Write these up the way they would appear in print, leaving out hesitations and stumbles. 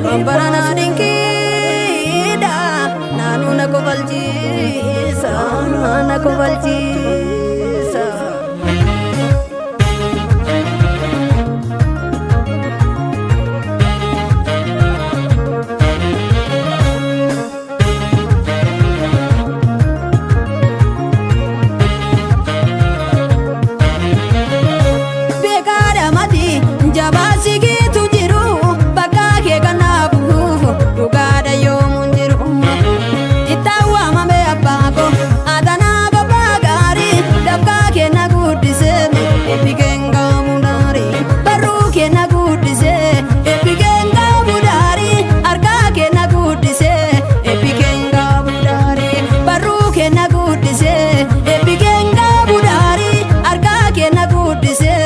Kan baranaa dinqiidha, naannoo na kofalchiisa, na kofalchiisa. Beekaadha mati jabaa sigiitu jiru, bakka kee kanaaf dhugaadha yoomuun jiru. Ittaan waamame abbaa koo atanaaf abbaa gaarii, dafqaa kee na guddisee eebbi keen qaamu daarii, barruu kee na guddisee eebbi keen qaamu daarii, harkaa kee na guddisee eebbi keen qaamu daarii, barruu kee na guddisee eebbi keen qaamu daarii, harkaa kee na guddisee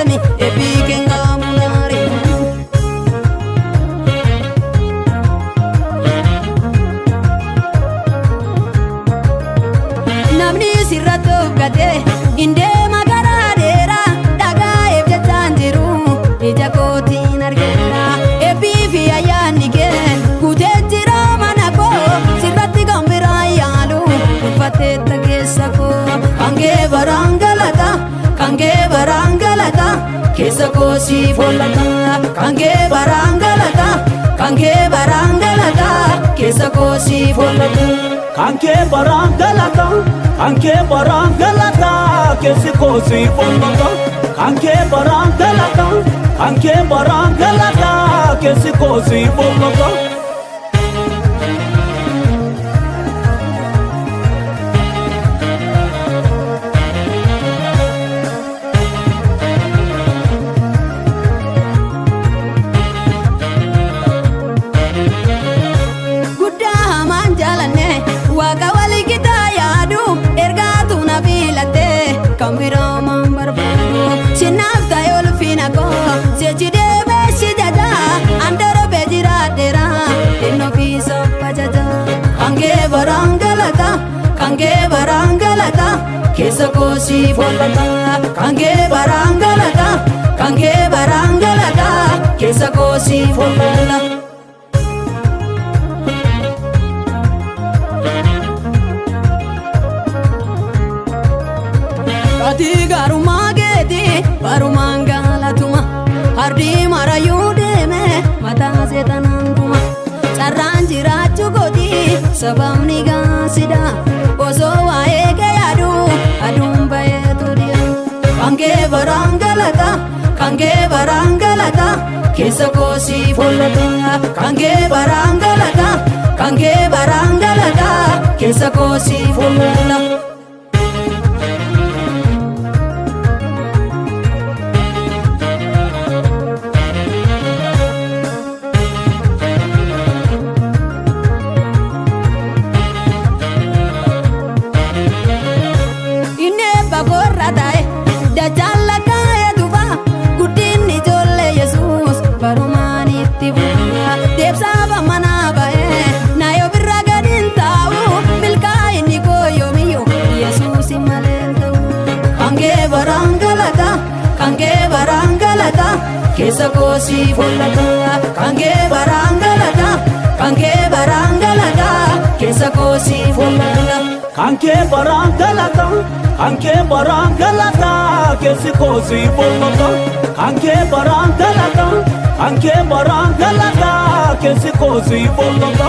eebbi keen qaamu daarii. Namni sirratti of gatee hin deema karaa dheeraa, dhagaa'eef jechaan jiru ija kootiin argeera. Eebbii fi ayyaanni kee guutee jira mana koo, sirratti kan biraa yaalu uffatteetta keessa koo. Kan kee baraan galata, kan kee baraan galata, keessa koo siif hollata. Kan kee baraan galata, kan kee baraan galata, keessa koo siif hollata. Kan kee baraan galata, kan kee baraan galata, keessi koo siif hollata. Kan kee baraan galata, kan kee baraan galata, keessi koo siif hollata. Guddaa hamaan jaalanne, waaqa walii gitaa yaadu, ergaatu na filatte, kan biraa maan barbaadu. Sinaaf ta'e ulfina koo, sechi deemee si jaja, an darbee jiraadheera inni ofiisa ajaja. Kan kee baraan galata, kan kee baraan galata, keessa koo siif hollata. Kan kee baraan galata, kan kee baraan galata, keessa koo siif hollata. Ati garumaa keeti barumaan galatuma, hardii marayyuu deeme mataa seetanaan tuma. Carraan jiraachuu kooti sababni gaasida, osoo waa'ee kee yaadu aduun baheetu dhiya. Kan kee baraan galata, kan kee baraan galata, keessa koo siif hollata. Kan kee baraan galata, kan kee baraan galata, keessa koo siif hollata. Inni eebba korra ta'e dachaan lakkaa'ee tufa, guddinni ijoollee Yesuus barumaan itti fufa. Deebsaaf manaa ba'ee naayoo birra gadi hin taa'u, milkaa'inni koo yoomiyyuu Yesuus malee hin ta'u. Kan kee baraan galata, kan kee baraan galata, keessa koo siif hollata. Kan kee baraan galata, kan kee baraan galata, keessa koo siif hollata. Kan kee baraan galata, kan kee baraan galata, keessi koo siif hollata. Kan kee baraan galata, kan kee baraan galata, keessi koo siif hollata.